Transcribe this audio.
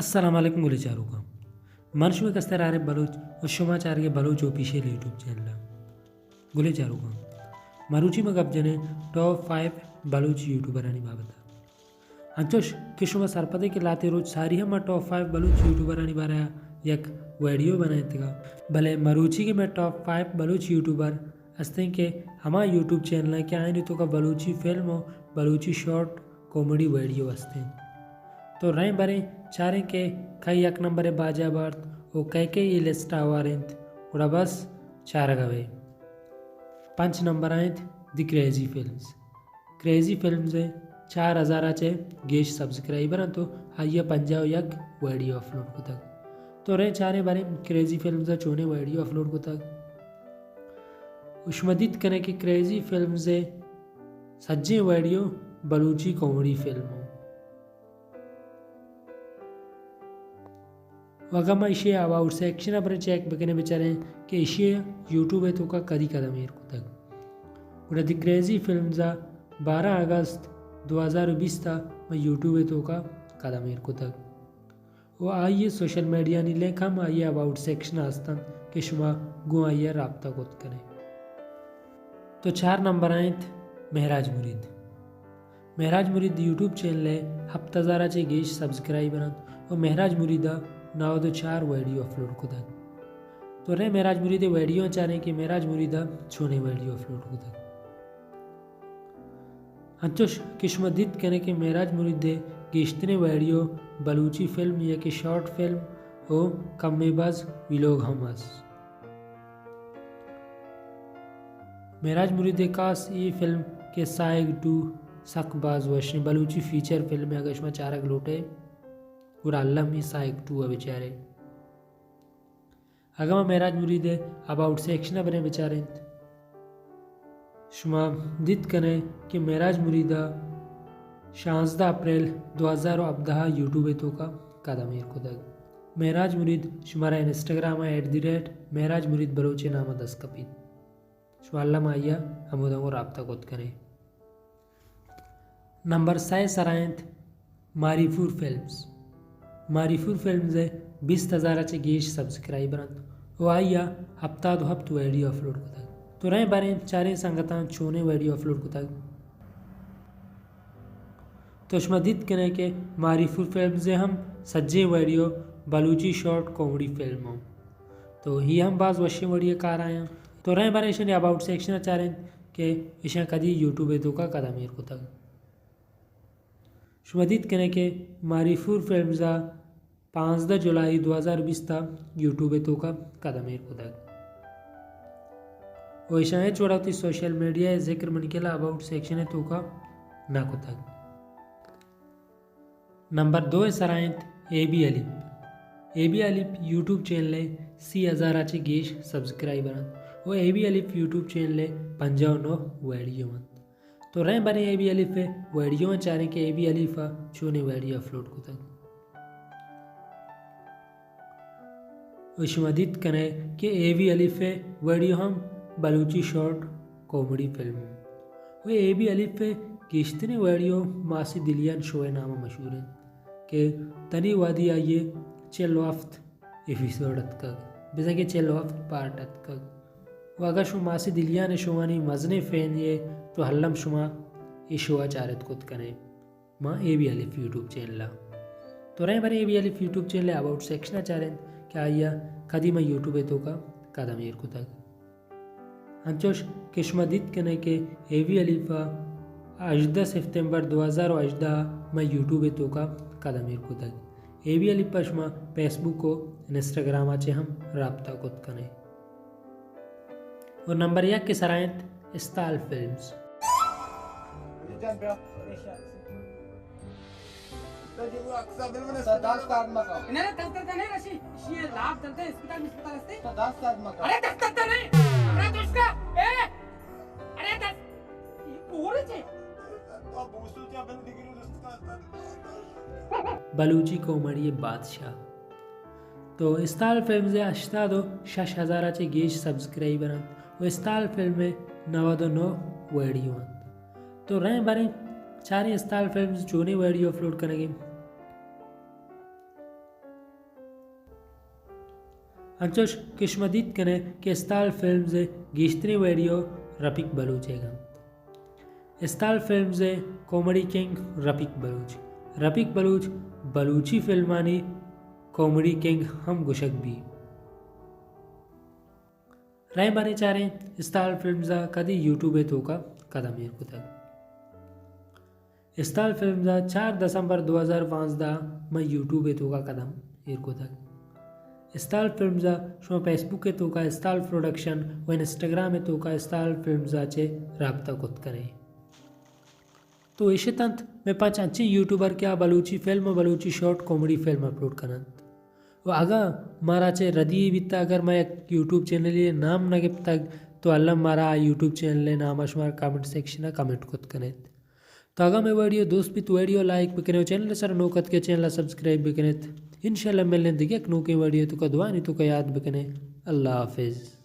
السلام علیکم گلیں چاروکاں، من شمئے کستر عارف بلوچ و شما چارگے بلوچ آفیشل یوٹیوب چینل ءَ۔ گلیں چاروکاں، مروچی ما گپ جنیں ٹاپ فائیو بلوچ یوٹیوبرانی بابت ءَ۔ انچوش کہ شما سرپدے کہ لہتے روچ ساری ہم ما ٹاپ فائیو بلوچ یوٹیوبرانی بارہ ءَ یک ویڈیو بنائینتگا، بلے مروچی کہ مئے ٹاپ فائیو بلوچ یوٹیوبر استیں کہ ہما یوٹیوب چینل ءَ کہ آیانی توکا بلوچی فلم و بلوچی شارٹ کامیڈی ویڈیو استیں۔ تو رئیں بریں چاریں کہ کئی یک نمبر ءَ باجا بارت و کئی کئی اے لسٹ ءَ ہوار انت، گڑا بس چارگ ءَ بئے۔ پنچ نمبر ءَ انت دی کریزی فلمز۔ کریزی فلمز ءَ چار ہزار ءَ چہ گیش سبسکرائبر انت و آئی ءَ پنجاہ و یک ویڈیو اپلوڈ کتگ۔ تو رئیں چاریں بریں کریزی فلمز ءَ چونیں ویڈیو اپلوڈ کتگ۔ و شما دیت کنے کہ کریزی فلمز ءِ سجیں ویڈیو بلوچی کامیڈی فلم انت۔ و اگاں ما ایشی ءِ اباؤٹ سیکشن ءَ بریں چیک بکنیں بچاریں کہ ایشی ءَ یوٹیوب ءِ توکا کدی قدم ایر کتگ، گڑا دی کریزی فلمز ءَ بارہ اگست دو ہزار و بیست ءَ ماں یوٹیوب ءِ توکا قدم ایر کتگ۔ و آئی ءِ سوشل میڈیانی لنک ہم آئی ءِ اباؤٹ سیکشن ءَ است انت کہ شما گوں آئی ءَ رابطہ کت کنے۔ تو چار نمبر ءَ انت مہراج مرید۔ مہراج مرید یوٹیوب چینل ءَ ہپت ہزار ءَ چہ گیش سبسکرائبر انت و مہراج مرید ءَ نود و چار ویڈیو اپلوڈ کتگ۔ تو رئیں مہراج مرید ءِ ویڈیو ءَ چاریں کہ مہراج مرید ءَ چونیں ویڈیو اپلوڈ کتگ۔ انچوش کہ شما دیت کنے کہ مہراج مرید ءِ گیشتریں ویڈیو بلوچی فلم یا کہ شارٹ فلم و کمے باز ویلوگ ہم است۔ مہراج مرید ءِ کاس اے فلم کہ سائیگ ٹو سک باز وشیں بلوچی فیچر فلم ءَ، اگاں شما چارگ لوٹے گڑا الم اے سائیگ ٹو ءَ بچارے۔ اگاں ما مہراج مرید ءِ اباؤٹ سیکشن ءَ بریں بچاریں، شما دیت کنے کہ مہراج مرید ءَ شانزدہ اپریل دو ہزار و ہبدہ ءَ یوٹیوب ءِ توکا قدم ایر کتگ۔ مہراج مرید شمارا انسٹاگرام ءَ ایٹ دی ریٹ مہراج مرید بلوچ ءِ نام ءَ دست کپیت۔ شما الم آئی ءَ ہموداں گوں رابطہ کت کنے۔ نمبر سئے ءِ سرا انت ماری پور فلمز۔ ماری پور فلمز ءِ بیست ہزار ءَ چہ گیش سبسکرائبر انت و آئی ءَ ہپتاد و ہپت ویڈیو اپلوڈ کتگ۔ تو رئیں بریں چاریں سنگتاں چونیں ویڈیو اپلوڈ کتگ۔ تو شما دیت کنے کہ ماری پور فلمز ءِ ہم سجیں ویڈیو بلوچی شارٹ کامیڈی فلم انت۔ تو ہی ہم باز وشیں وڑی ءَ کار آیاں۔ تو رئیں بریں ایشانی اباؤٹ سیکشن ءَ چاریں کہ ایشاں کدی یوٹیوب ءِ توکا قدم ایر کتگ۔ شما دیت کنے کہ ماری پور فلمز ءَ پانزدہ جولائی دو ہزار بیست ءَ یوٹیوب ءِ توکا قدم ایر کتگ و ایشاں ہچ وڑا وتی سوشل میڈیا ءِ ذکر منی خیال ءَ اباؤٹ سیکشن ءِ توکا نہ کتگ۔ نمبر دو ءِ سرا انت اے بی الف۔ اے بی الف یوٹیوب چینل ءِ سی ہزار ءَ چہ گیش سبسکرائبر انت و اے بی الف یوٹیوب چینل ءِ پنجاہ و نو ویڈیو انت۔ تو رئیں بریں اے بی الف ءِ ویڈیو ءَ چاریں کہ اے بی الف ءَ چونیں ویڈیو اپلوڈ کتگ۔ و شما دیت کنے کہ اے بی الف ءِ ویڈیو ہم بلوچی شارٹ کامیڈی فلم انت۔ و اے بی الف ءِ گیشتریں ویڈیو ماسی دلیان شو ءِ نام ءَ مشہور انت کہ تنی وہدی آئی ءِ چل و ہفت ایپیسوڈ اتکگ، بزاں کہ چل و ہفت پارٹ اتکگ۔ و اگاں شما ماسی دلیان ءِ شوانی مزنیں فین یے تو الم شما اے شو ءَ چارت کت کنے۔ ماں اے بی الف یوٹیوب چینل ءَ۔ تو رئیں بریں اے بی الف یوٹیوب چینل ءِ اباؤٹ سیکشن ءَ چاریں کہ آئی ءَ کدی ماں یوٹیوب ءِ توکا قدم ایر کتگ۔ انچوش کہ شما دیت کنے کہ اے بی الف ءَ ہژدہ ستمبر دو ہزار و ہژدہ ءَ ماں یوٹیوب ءِ توکا قدم ایر کتگ۔ اے بی الف ءَ شما فیس بک و انسٹاگرام ءَ چہ ہم رابطہ کت کنے۔ و نمبر یک ءِ سرا انت استال فلمز۔ سر، دست درد مکن۔ نہ، نہ، دست درد نہیں، رشی، رشی، یہ لاپ درد ہے، اسپتال میں اسپتال ہستے۔ سر، دست درد مکن۔ ارے دست درد نہیں، ہمرا دوست کا، اے، ارے دست، یہ کور ہے جی۔ بلوچی کامیڈی بادشاہ۔ تو استال فلمز ءِ ہشتاد و شش ہزار ءَ چہ گیش سبسکرائبر انت و استال فلم ءِ نود و نو ویڈیو انت۔ تو رئیں بریں چاریں استال فلمز چونیں ویڈیو اپلوڈ کنگ ءَ انت۔ انچوش کہ شما دیت کنے کہ استال فلمز ءِ گیشتریں ویڈیو رفیق بلوچ ئیگ انت۔ استال فلمز ءِ کامیڈی کنگ رفیق بلوچ۔ رفیق بلوچ بلوچی فلمانی کامیڈی کنگ ہم گوشگ بی۔ رئیں باریں چاریں استال فلمز ءَ کدی یوٹیوب ءِ توکا قدم ایر کتگ۔ استال فلمز ءَ چار دسمبر دو ہزار پانزدہ ماں یوٹیوب ءِ توکا قدم ایر کتگ۔ استال فلمز ءَ شما فیس بک ءِ توکا استال پروڈکشن و انسٹاگرام ءِ توکا استال فلمز ءَ چہ رابطہ کت کنے۔ تو ایش اتنت مئے پنچ انچیں یوٹیوبر کہ آ بلوچی فلم و Balochi short comedy film upload کننت۔ و اگاں مارا چہ ردی بیتا، اگر ما یک یوٹیوب چینلے نام نہ گپتگ، تو الم مارا آ یوٹیوب چینلے نام ءَ شما کمنٹ سیکشن ءَ کمنٹ کت کنیت۔ تو اگاں مئے ویڈیو دوست بیت، ویڈیو لائک بکنے و چینل سر نوک اتکے، چینل سبسکرائب بکنے۔ انشاءاللہ ملیں دگہ یک نوکیں ویڈیو توکا، دعانی توکا یاد بکنے۔ اللہ حافظ۔